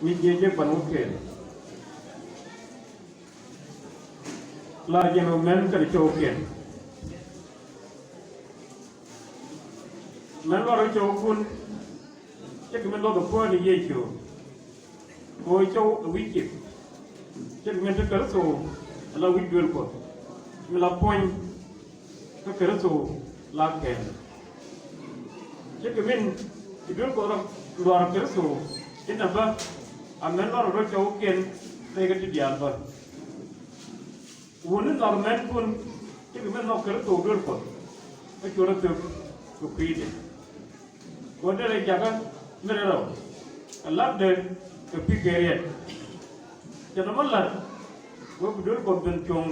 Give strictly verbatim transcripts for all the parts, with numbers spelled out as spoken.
Mi jiɛc jek ban wä kɛɛl. La jɛn wä mɛn kɛnɛ cɔwkiɛn. Mɛn luɔr wä cɔwkun. Cɛ kɛ min luɔth ɛ Kuäär ni Yecu. Kɛ ɣöö cɔw ɛ wi̱c ciëk. Cɛ kɛ min te Kritho ala wi̱c duël Kuɔth. Mi la puɔ̱ny kä Kritho la kɛɛl. Cɛ kɛ min ci duel Kuɔth rɔ luaar Kritho inɛ bä. Amäni luaar rɔ cɔwkiɛn rɛy kä ti diaal bä. Wuni nhɔk mänkun cɛ kɛ min nhɔk Kritho duel Kuɔth. Kä cu rɔ thöp kɛ kui̱dɛ. Kɛ ɣöö derɛ jakä mi rɛl rɛw kɛ la̱tdɛ kɛ pi̱kɛ riɛt. Cɛ nɔmɔ la̱t wee bi duel Kuɔth ben cuɔ̱ŋ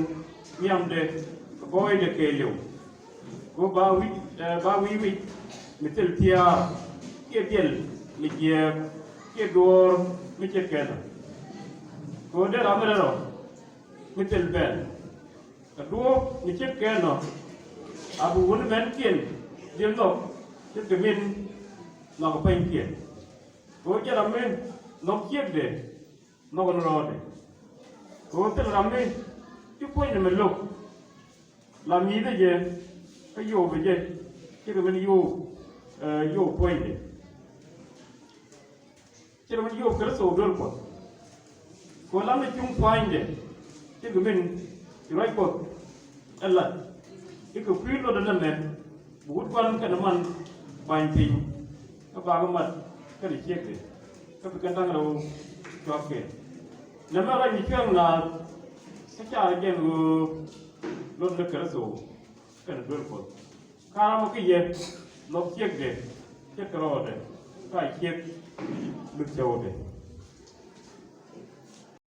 nhiamdɛ kɛ gɔɔydɛ kɛɛliw. Kɛ ɣöö ba wi̱c, ɛ, ba wi̱i̱ wi̱c mi thil thia̱a̱r kiɛ biɛl mi jiääk kiɛ duɔ̱ɔ̱r mi ce̱tkɛ nɔ. Kɛ ɣöö dee ram mi rɛl rɔ mi thil bɛl kɛ duɔ̱ɔ̱p mi ce̱tkɛ nɔ. A bi wuni mɛnkiɛn dhil nhɔk ce̱tkɛ min nhɔk ɛ pua̱nykiɛn. Kɛ ɣöö jɛn ram mi nhɔk ciekdɛ nhɔk ni rɔɔdɛ. Kɛ ɣöö thil ram mi ci puɔ̱nydɛ mi lo̱k la mi̱i̱thɛ jɛ kä yopɛ jɛ ce̱tkɛ min yop, ɛ, yop puɔ̱nydɛ. Ce̱tkɛ min yop Kritho duel Kuɔth. Kɛ ɣöö lamni cuŋ pua̱nydɛ ce̱tkɛ min ci ruac Kuɔth ɛ lat i̱ kɛ kui̱ luɔtdɛ nɛmɛ bi wut gua̱n kɛnɛ man ba̱ny piny. Kä bakɛ mat kɛnɛ ciekdɛ kä bi kɛn da̱ŋ rɛw cua̱k kɛ. Nɛmɛ ruac mi cuɛŋ naath kä carɛ jɛn ɣöö luɔt ni Kritho kɛnɛ duel Kuɔth. Ka̱n ram kä yɛ nhɔk ciekdɛ ce̱tkɛ rɔɔdɛ ka ciek luth cɔwdɛ.